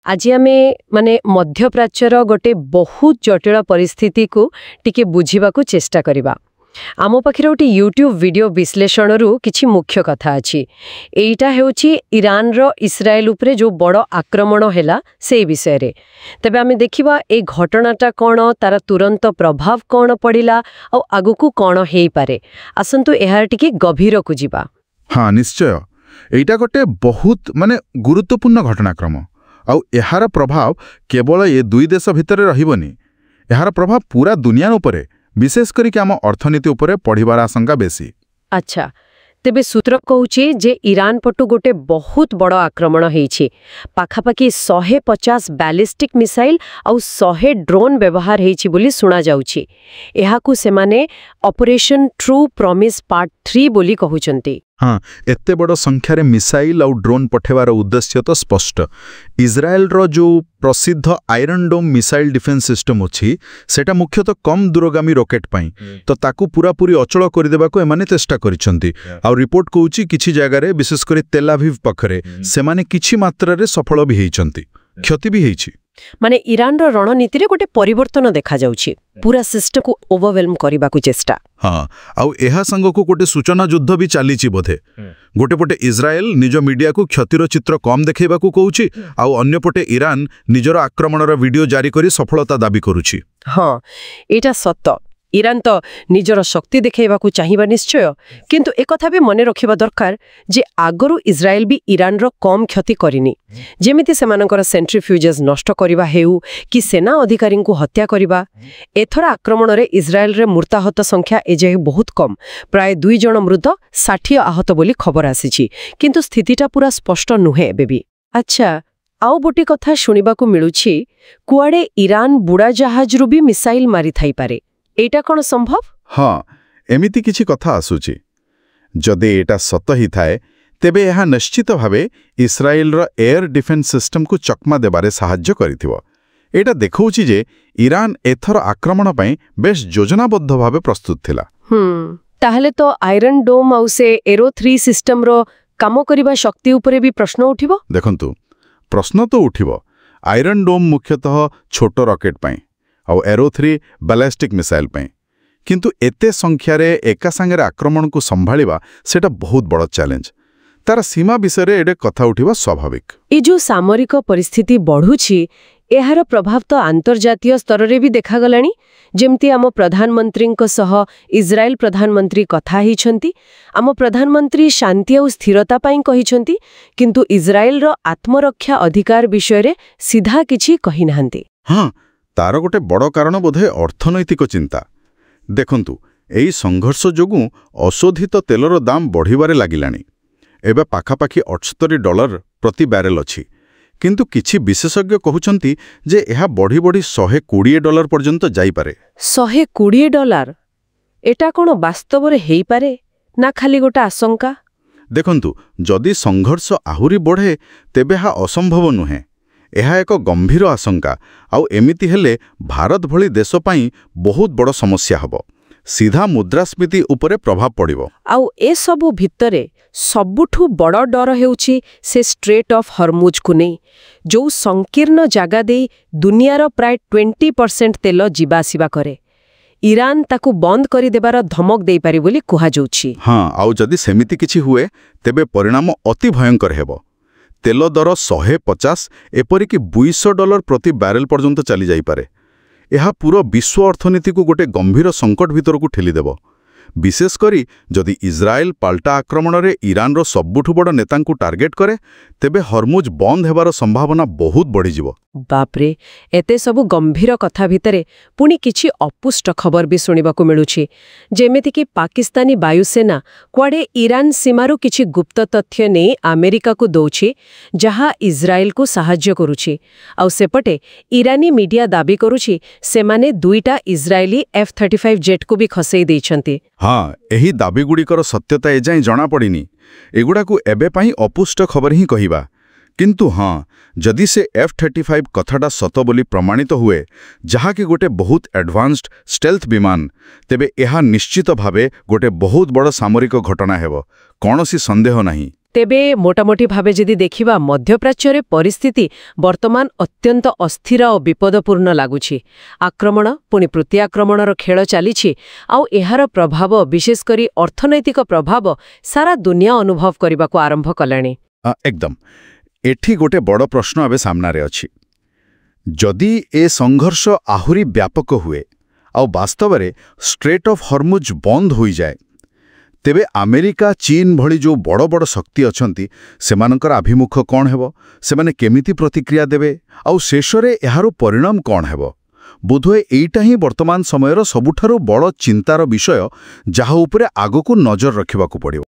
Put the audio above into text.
ଆଜି ଆମେ ମାନେ ମଧ୍ୟପ୍ରାଚ୍ୟର ଗୋଟେ ବହୁତ ଜଟିଳ ପରିସ୍ଥିତିକୁ ଟିକେ ବୁଝିବାକୁ ଚେଷ୍ଟା କରିବା। ଆମ ପାଖରେ ଗୋଟେ ୟୁଟ୍ୟୁବ ଭିଡିଓ ବିଶ୍ଳେଷଣରୁ କିଛି ମୁଖ୍ୟ କଥା ଅଛି। ଏଇଟା ହେଉଛି ଇରାନର ଇସ୍ରାଏଲ ଉପରେ ଯୋଉ ବଡ଼ ଆକ୍ରମଣ ହେଲା, ସେଇ ବିଷୟରେ। ତେବେ ଆମେ ଦେଖିବା ଏଇ ଘଟଣାଟା କ'ଣ, ତାର ତୁରନ୍ତ ପ୍ରଭାବ କ'ଣ ପଡ଼ିଲା ଆଉ ଆଗକୁ କ'ଣ ହେଇପାରେ। ଆସନ୍ତୁ ଏହାର ଟିକେ ଗଭୀରକୁ ଯିବା। ହଁ, ନିଶ୍ଚୟ। ଏଇଟା ଗୋଟେ ବହୁତ ମାନେ ଗୁରୁତ୍ୱପୂର୍ଣ୍ଣ ଘଟଣାକ୍ରମ ଆଉ ଏହାର ପ୍ରଭାବ କେବଳ ଏ ଦୁଇ ଦେଶ ଭିତରେ ରହିବନି। ଏହାର ପ୍ରଭାବ ପୁରା ଦୁନିଆ ଉପରେ, ବିଶେଷ କରିକି ଆମ ଅର୍ଥନୀତି ଉପରେ ପଡ଼ିବାର ଆଶଙ୍କା ବେଶୀ। ଆଚ୍ଛା, ତେବେ ସୂତ୍ର କହୁଛି ଯେ ଇରାନ ପଟୁ ଗୋଟେ ବହୁତ ବଡ଼ ଆକ୍ରମଣ ହେଇଛି। ପାଖାପାଖି 150 ବ୍ୟାଲିଷ୍ଟିକ୍ ମିସାଇଲ ଆଉ 100 ଡ୍ରୋନ୍ ବ୍ୟବହାର ହେଇଛି ବୋଲି ଶୁଣାଯାଉଛି। ଏହାକୁ ସେମାନେ ଅପରେସନ ଟ୍ରୁ ପ୍ରମିସ୍ ପାର୍ଟ 3 ବୋଲି କହୁଛନ୍ତି। ହଁ, ଏତେ ବଡ଼ ସଂଖ୍ୟାରେ ମିସାଇଲ ଆଉ ଡ୍ରୋନ୍ ପଠେଇବାର ଉଦ୍ଦେଶ୍ୟ ତ ସ୍ପଷ୍ଟ। ଇସ୍ରାଏଲର ଯୋଉ ପ୍ରସିଦ୍ଧ iron dome missile defence system ଅଛି, ସେଟା ମୁଖ୍ୟତଃ କମ୍ ଦୂରଗାମୀ ରକେଟ୍ ପାଇଁ। ତ ତାକୁ ପୁରାପୁରି ଅଚଳ କରିଦେବାକୁ ଏମାନେ ଚେଷ୍ଟା କରିଛନ୍ତି। ଆଉ ରିପୋର୍ଟ କହୁଛି କିଛି ଜାଗାରେ, ବିଶେଷ କରି ତେଲାଭିଭ୍ ପାଖରେ, ସେମାନେ କିଛି ମାତ୍ରାରେ ସଫଳ ବି ହେଇଛନ୍ତି, କ୍ଷତି ବି ହେଇଛି। ମାନେ ଇରାନର ରଣନୀତିରେ ଗୋଟେ ପରିବର୍ତ୍ତନ ଦେଖାଯାଉଛି, ପୁରା ସିଷ୍ଟମକୁ ଓଭରୱେଲ୍ମ କରିବାକୁ ଚେଷ୍ଟା। ହଁ, ଆଉ ଏହା ସାଙ୍ଗକୁ ଗୋଟେ ସୂଚନା ଯୁଦ୍ଧ ବି ଚାଲିଛି ବୋଧେ। ଗୋଟେ ପଟେ ଇସ୍ରାଏଲ ନିଜ ମିଡିଆକୁ କ୍ଷତିର ଚିତ୍ର କମ୍ ଦେଖାଇବାକୁ କହୁଛି ଆଉ ଅନ୍ୟପଟେ ଇରାନ ନିଜର ଆକ୍ରମଣର ଭିଡିଓ ଜାରି କରି ସଫଳତା ଦାବି କରୁଛି। ହଁ, ଏଇଟା ସତ। ଇରାନ ତ ନିଜର ଶକ୍ତି ଦେଖାଇବାକୁ ଚାହିଁବା ନିଶ୍ଚୟ, କିନ୍ତୁ ଏକଥା ବି ମନେ ରଖିବା ଦରକାର ଯେ ଆଗରୁ ଇସ୍ରାଏଲ ବି ଇରାନର କମ୍ କ୍ଷତି କରିନି। ଯେମିତି ସେମାନଙ୍କର ସେଣ୍ଟ୍ରିଫ୍ୟୁଜେସ୍ ନଷ୍ଟ କରିବା ହେଉ କି ସେନା ଅଧିକାରୀଙ୍କୁ ହତ୍ୟା କରିବା। ଏଥର ଆକ୍ରମଣରେ ଇସ୍ରାଏଲରେ ମୃତାହତ ସଂଖ୍ୟା ଏଯାଏ ବହୁତ କମ୍, ପ୍ରାୟ 2 ଜଣ ମୃତ, 60 ଆହତ ବୋଲି ଖବର ଆସିଛି। କିନ୍ତୁ ସ୍ଥିତିଟା ପୁରା ସ୍ପଷ୍ଟ ନୁହେଁ ଏବେ ବି। ଆଚ୍ଛା, ଆଉ ଗୋଟେ କଥା ଶୁଣିବାକୁ ମିଳୁଛି, କୁଆଡ଼େ ଇରାନ ବୁଡ଼ାଜାହାଜରୁ ବି ମିସାଇଲ ମାରିଥାଇପାରେ। ଏଇଟା କ'ଣ ସମ୍ଭବ? ହଁ, ଏମିତି କିଛି କଥା ଆସୁଛି। ଯଦି ଏଇଟା ସତ ହେଇଥାଏ, ତେବେ ଏହା ନିଶ୍ଚିତ ଭାବେ ଇସ୍ରାଏଲର ଏୟାର ଡିଫେନ୍ସ ସିଷ୍ଟମକୁ ଚକମା ଦେବାରେ ସାହାଯ୍ୟ କରିଥିବ। ଏଇଟା ଦେଖାଉଛି ଯେ ଇରାନ ଏଥର ଆକ୍ରମଣ ପାଇଁ ବେଶ ଯୋଜନାବଦ୍ଧ ଭାବେ ପ୍ରସ୍ତୁତ ଥିଲା। ତାହେଲେ ତ ଆଇରନ୍ ଡୋମ୍ ଆଉ ସେ ଏରୋ 3 ସିଷ୍ଟମର କାମ କରିବା ଶକ୍ତି ଉପରେ ବି ପ୍ରଶ୍ନ ଉଠିବ। ଦେଖନ୍ତୁ, ପ୍ରଶ୍ନ ତ ଉଠିବ। ଆଇରନ୍ ଡୋମ୍ ମୁଖ୍ୟତଃ ଛୋଟ ରକେଟ୍ ପାଇଁ ଆଉ ଏରୋ 3 ବାଲାଷ୍ଟିକ୍ ମିସାଇଲ୍ ପାଇଁ। କିନ୍ତୁ ଏତେ ସଂଖ୍ୟାରେ ଏକା ସାଙ୍ଗରେ ଆକ୍ରମଣକୁ ସମ୍ଭାଳିବା, ସେଟା ବହୁତ ବଡ଼ ଚ୍ୟାଲେଞ୍ଜ। ତାର ସୀମା ବିଷୟରେ ଏଠି କଥା ଉଠିବା ସ୍ୱାଭାବିକ। ଏ ଯୋଉ ସାମରିକ ପରିସ୍ଥିତି ବଢୁଛି, ଏହାର ପ୍ରଭାବ ତ ଆନ୍ତର୍ଜାତୀୟ ସ୍ତରରେ ବି ଦେଖାଗଲାଣି। ଯେମିତି ଆମ ପ୍ରଧାନମନ୍ତ୍ରୀଙ୍କ ସହ ଇସ୍ରାଏଲ ପ୍ରଧାନମନ୍ତ୍ରୀ କଥା ହେଇଛନ୍ତି। ଆମ ପ୍ରଧାନମନ୍ତ୍ରୀ ଶାନ୍ତି ଆଉ ସ୍ଥିରତା ପାଇଁ କହିଛନ୍ତି, କିନ୍ତୁ ଇସ୍ରାଏଲର ଆତ୍ମରକ୍ଷା ଅଧିକାର ବିଷୟରେ ସିଧା କିଛି କହିନାହାନ୍ତି। ହଁ, ତାର ଗୋଟେ ବଡ଼ କାରଣ ବୋଧେ ଅର୍ଥନୈତିକ ଚିନ୍ତା। ଦେଖନ୍ତୁ, ଏଇ ସଂଘର୍ଷ ଯୋଗୁଁ ଅଶୋଧିତ ତେଲର ଦାମ ବଢ଼ିବାରେ ଲାଗିଲାଣି। ଏବେ ପାଖାପାଖି 78 ଡଲାର ପ୍ରତି ବ୍ୟାରେଲ ଅଛି। କିନ୍ତୁ କିଛି ବିଶେଷଜ୍ଞ କହୁଛନ୍ତି ଯେ ଏହା ବଢ଼ି ବଢ଼ି 120 ଡଲାର ପର୍ଯ୍ୟନ୍ତ ଯାଇପାରେ। 120 ଡଲାର? ଏଟା କ'ଣ ବାସ୍ତବରେ ହେଇପାରେ ନା ଖାଲି ଗୋଟେ ଆଶଙ୍କା? ଦେଖନ୍ତୁ, ଯଦି ସଂଘର୍ଷ ଆହୁରି ବଢ଼େ, ତେବେ ଏହା ଅସମ୍ଭବ ନୁହେଁ। ଏହା ଏକ ଗମ୍ଭୀର ଆଶଙ୍କା ଆଉ ଏମିତି ହେଲେ ଭାରତ ଭଳି ଦେଶ ପାଇଁ ବହୁତ ବଡ଼ ସମସ୍ୟା ହେବ। ସିଧା ମୁଦ୍ରାସ୍ଫୀତି ଉପରେ ପ୍ରଭାବ ପଡ଼ିବ। ଆଉ ଏସବୁ ଭିତରେ ସବୁଠୁ ବଡ଼ ଡର ହେଉଛି ସେ ଷ୍ଟ୍ରେଟ୍ ଅଫ୍ ହରମୁଜକୁ ନେଇ, ଯୋଉ ସଂକୀର୍ଣ୍ଣ ଜାଗା ଦେଇ ଦୁନିଆର ପ୍ରାୟ 20% ତେଲ ଯିବା ଆସିବା କରେ। ଇରାନ ତାକୁ ବନ୍ଦ କରିଦେବାର ଧମକ ଦେଇପାରେ ବୋଲି କୁହାଯାଉଛି। ହଁ, ଆଉ ଯଦି ସେମିତି କିଛି ହୁଏ, ତେବେ ପରିଣାମ ଅତି ଭୟଙ୍କର ହେବ। ତେଲ ଦର 150, ଏପରିକି 200 ଡଲାର ପ୍ରତି ବ୍ୟାରେଲ ପର୍ଯ୍ୟନ୍ତ ଚାଲିଯାଇପାରେ। ଏହା ପୁରା ବିଶ୍ୱ ଅର୍ଥନୀତିକୁ ଗୋଟେ ଗମ୍ଭୀର ସଙ୍କଟ ଭିତରକୁ ଠେଲିଦେବ। ବିଶେଷ କରି ଯଦି ଇସ୍ରାଏଲ ପାଲଟା ଆକ୍ରମଣରେ ଇରାନର ସବୁଠୁ ବଡ଼ ନେତାଙ୍କୁ ଟାର୍ଗେଟ କରେ, ତେବେ ହରମୁଜ ବନ୍ଦ ହେବାର ସମ୍ଭାବନା ବହୁତ ବଢ଼ିଯିବ। ବାପରେ, ଏତେ ସବୁ ଗମ୍ଭୀର କଥା ଭିତରେ ପୁଣି କିଛି ଅପୁଷ୍ଟ ଖବର ବି ଶୁଣିବାକୁ ମିଳୁଛି। ଯେମିତିକି ପାକିସ୍ତାନୀ ବାୟୁସେନା କୁଆଡ଼େ ଇରାନ ସୀମାରୁ କିଛି ଗୁପ୍ତ ତଥ୍ୟ ନେଇ ଆମେରିକାକୁ ଦଉଛି, ଯାହା ଇସ୍ରାଏଲକୁ ସାହାଯ୍ୟ କରୁଛି। ଆଉ ସେପଟେ ଇରାନୀ ମିଡିଆ ଦାବି କରୁଛି ସେମାନେ ଦୁଇଟା ଇସ୍ରାଏଲି ଏଫ୍-35 ଜେଟ୍କୁ ବି ଖସେଇ ଦେଇଛନ୍ତି। ହଁ, ଏହି ଦାବିଗୁଡ଼ିକର ସତ୍ୟତା ଏଯାଏଁ ଜଣାପଡ଼ିନି। ଏଗୁଡ଼ାକୁ ଏବେ ପାଇଁ ଅପୁଷ୍ଟ ଖବର ହିଁ କହିବା। କିନ୍ତୁ ହଁ, ଯଦି ସେ F-35 କଥାଟା ସତ ବୋଲି ପ୍ରମାଣିତ ହୁଏ, ଯାହାକି ଗୋଟେ ବହୁତ ଆଡଭାନ୍ସଡ ଷ୍ଟେଲ୍ଥ ବିମାନ, ତେବେ ଏହା ନିଶ୍ଚିତ ଭାବେ ଗୋଟେ ବହୁତ ବଡ଼ ସାମରିକ ଘଟଣା ହେବ, କୌଣସି ସନ୍ଦେହ ନାହିଁ। ତେବେ ମୋଟାମୋଟି ଭାବେ ଯଦି ଦେଖିବା, ମଧ୍ୟପ୍ରାଚ୍ୟରେ ପରିସ୍ଥିତି ବର୍ତ୍ତମାନ ଅତ୍ୟନ୍ତ ଅସ୍ଥିର ଓ ବିପଦପୂର୍ଣ୍ଣ ଲାଗୁଛି। ଆକ୍ରମଣ ପୁଣି ପ୍ରତିଆକ୍ରମଣର ଖେଳ ଚାଲିଛି, ଆଉ ଏହାର ପ୍ରଭାବ, ବିଶେଷ କରି ଅର୍ଥନୈତିକ ପ୍ରଭାବ, ସାରା ଦୁନିଆ ଅନୁଭବ କରିବାକୁ ଆରମ୍ଭ କଲାଣି। ଏକଦମ। ଏଠି ଗୋଟେ ବଡ଼ ପ୍ରଶ୍ନ ଏବେ ସାମ୍ନାରେ ଅଛି। ଯଦି ଏ ସଂଘର୍ଷ ଆହୁରି ବ୍ୟାପକ ହୁଏ ଆଉ ବାସ୍ତବରେ ଷ୍ଟ୍ରେଟ୍ ଅଫ୍ ହର୍ମୁଜ ବନ୍ଦ ହୋଇଯାଏ, ତେବେ ଆମେରିକା, ଚୀନ ଭଳି ଯେଉଁ ବଡ଼ ବଡ଼ ଶକ୍ତି ଅଛନ୍ତି, ସେମାନଙ୍କର ଆଭିମୁଖ୍ୟ କ'ଣ ହେବ? ସେମାନେ କେମିତି ପ୍ରତିକ୍ରିୟା ଦେବେ? ଆଉ ଶେଷରେ ଏହାର ପରିଣାମ କ'ଣ ହେବ? ବୋଧହୁଏ ଏଇଟା ହିଁ ବର୍ତ୍ତମାନ ସମୟର ସବୁଠାରୁ ବଡ଼ ଚିନ୍ତାର ବିଷୟ, ଯାହା ଉପରେ ଆଗକୁ ନଜର ରଖିବାକୁ ପଡ଼ିବ।